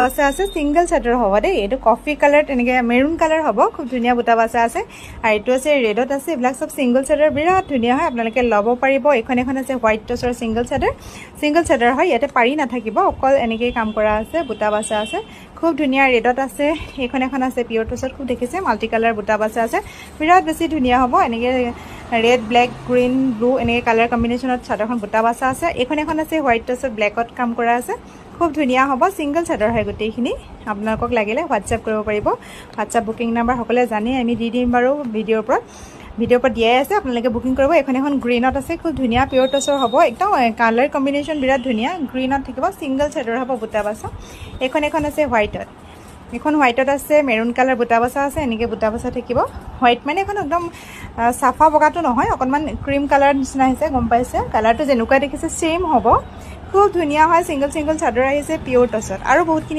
বাচা আছে। ছিংগল চাদৰ হ'ব দেই। এইটো কফি কালাৰ, তেনেকৈ মেৰুণ কালাৰ হ'ব। খুব ধুনীয়া বুটা বাচা আছে। আৰু এইটো আছে ৰেডত আছে। এইবিলাক চব ছিংগল চাদৰ, বিৰাট ধুনীয়া হয়, আপোনালোকে ল'ব পাৰিব। এইখন এখন আছে হোৱাইট টচৰ ছিংগল চাদৰ। ছিংগল চাদৰ হয়, ইয়াতে পাৰি নাথাকিব, অকল এনেকেই কাম কৰা আছে, বুটা বাচা আছে। খুব ধুনীয়া ৰেডত আছে। এইখন এখন আছে পিয়ৰ টচত, খুব দেখিছে মাল্টি কালাৰ বুটা বাচা আছে, বিৰাট বেছি ধুনীয়া হ'ব। এনেকৈ ৰেড, ব্লেক, গ্ৰীণ, ব্লু এনেকৈ কালাৰ কম্বিনেশ্যনত চাদৰখন বুটা বাচা আছে। এইখন এখন আছে হোৱাইট টচত, ব্লেকত কাম কৰা আছে, খুব ধুনীয়া হ'ব। ছিংগল চাদৰ হয় গোটেইখিনি। আপোনালোকক লাগিলে হোৱাটছএপ কৰিব পাৰিব। হোৱাটছএপ বুকিং নাম্বাৰ সকলোৱে জানেই, আমি দি দিম বাৰু ভিডিঅ'ৰ ওপৰত, ভিডিঅ'ৰ ওপৰত দিয়াই আছে, আপোনালোকে বুকিং কৰিব। এখন এখন গ্ৰীণত আছে, খুব ধুনীয়া পিয়ৰ টচৰ হ'ব, একদম কালাৰ কম্বিনেশ্যন বিৰাট ধুনীয়া। গ্ৰীণত থাকিব, ছিংগল চাদৰ হ'ব, বুটা বাচা। এইখন এখন আছে হোৱাইটত। এইখন হোৱাইটত আছে, মেৰুণ কালাৰ বুটা বাচা আছে, এনেকৈ বুটা বাচা থাকিব। হোৱাইট মানে এখন একদম চাফা বগাটো নহয়, অকণমান ক্ৰীম কালাৰ নিচিনা আহিছে, গম পাইছে? কালাৰটো যেনেকুৱা দেখিছে ছেইম হ'ব। খুব ধুনীয়া হয়। ছিংগল ছিংগল চাদৰ আহিছে পিয়ৰ টচত আৰু বহুতখিনি